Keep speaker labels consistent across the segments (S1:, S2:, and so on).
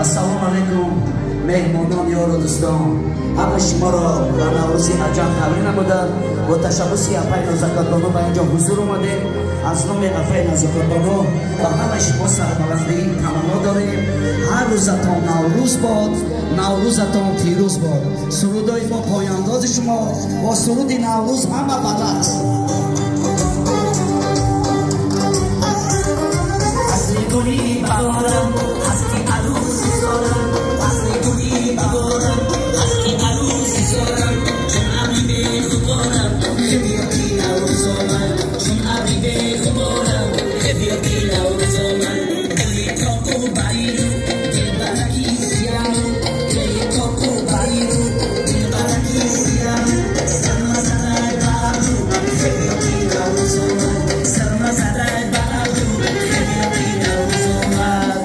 S1: Ассалому алайкум, меҳмонон, ёру дӯстон. Ҳама шуморо ба Наврӯзи аҷам табрик намудам. Бо ташаббуси апаи Нозакатбону ба инҷо ҳузур омадем. Аз номи апаи Нозакатбону ба ҳамаи шумо сарбаландӣ таманно дорем. Ҳар рӯзатон Наврӯз бод, Наврӯзатон пирӯз бод. Сурудои мо пояндози шумо бо суруди Наврӯз ҳама ба рақс.
S2: Фасли гули баҳорам, фасли арӯси зорам, фасли гули баҳорам, фасли арӯси зорам, чун абри бехуборам, биё ки Наврӯз омад, чун абри бехуборам, биё ки Наврӯз омад. Гули тоқу бариру дилбараки сияру, гули тоқу бариру дилбараки сияру, сармазадай ба абру, биё ки Наврӯз омад, сармазадай ба абру, биё ки Наврӯз омад.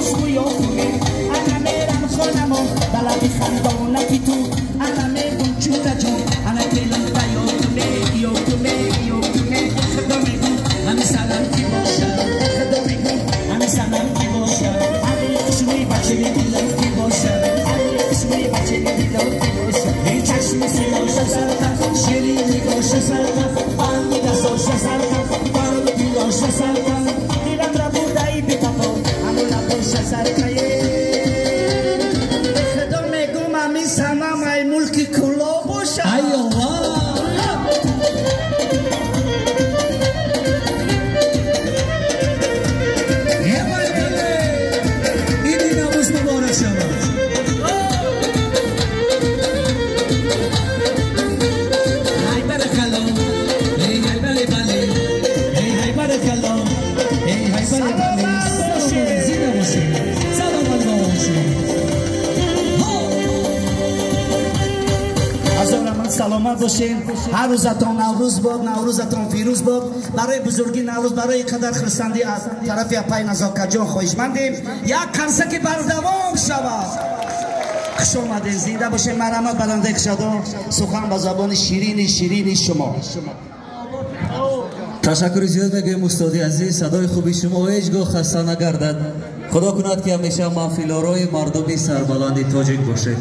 S2: хушбӯётуме. Ана мерам хонамо ба лаби хандонаки ту, ана мегум чураҷон, ана дилам ба ёдуме, ёдуме, ёдуме. Худо мегум ҳами санам ки бошад, худо мегум ҳами санам ки бошад, ами хушбӯи бачаи дилам ки бошад, ами хушбӯи бачаи дилам ки бошад. Чашми сиёша сарка, ширин нигоша сарка, банди дастоша сарка, барои дилоша сарка, дилам ра бурдаи бетафо, ҳаму лабоша саркае. Худо мегум ами санам ай мулки куло бошад.
S3: Ай Аллоҳ! Иди Наврӯз муборак шавад. Ай баракалло, эй ай бале бале, эй ай баракалло, эй ай бале бале. Саломат зинда бошед, саломат бошед.
S1: Азор саломат бошед. Ҳар рӯзатон Наврӯз бод, Наврӯзатон фирӯз бод. Барои бузургии Наврӯз, барои қадар хурсандӣ аз тарафи апай Назокатҷон хоҳишмандем як қарсаки бардавом шавад. Хуш омадед, зинда бошед. Марҳамат, барандаи хушадор, сухан ба забони ширини ширини шумо.
S3: Ташаккури зиёд мегӯем, устоди азиз. Садои хуби шумо ҳеҷ гоҳ хаста нагардад. Худо кунад, ки ҳамеша маҳфилорои мардуми сарбаланди тоҷик бошед.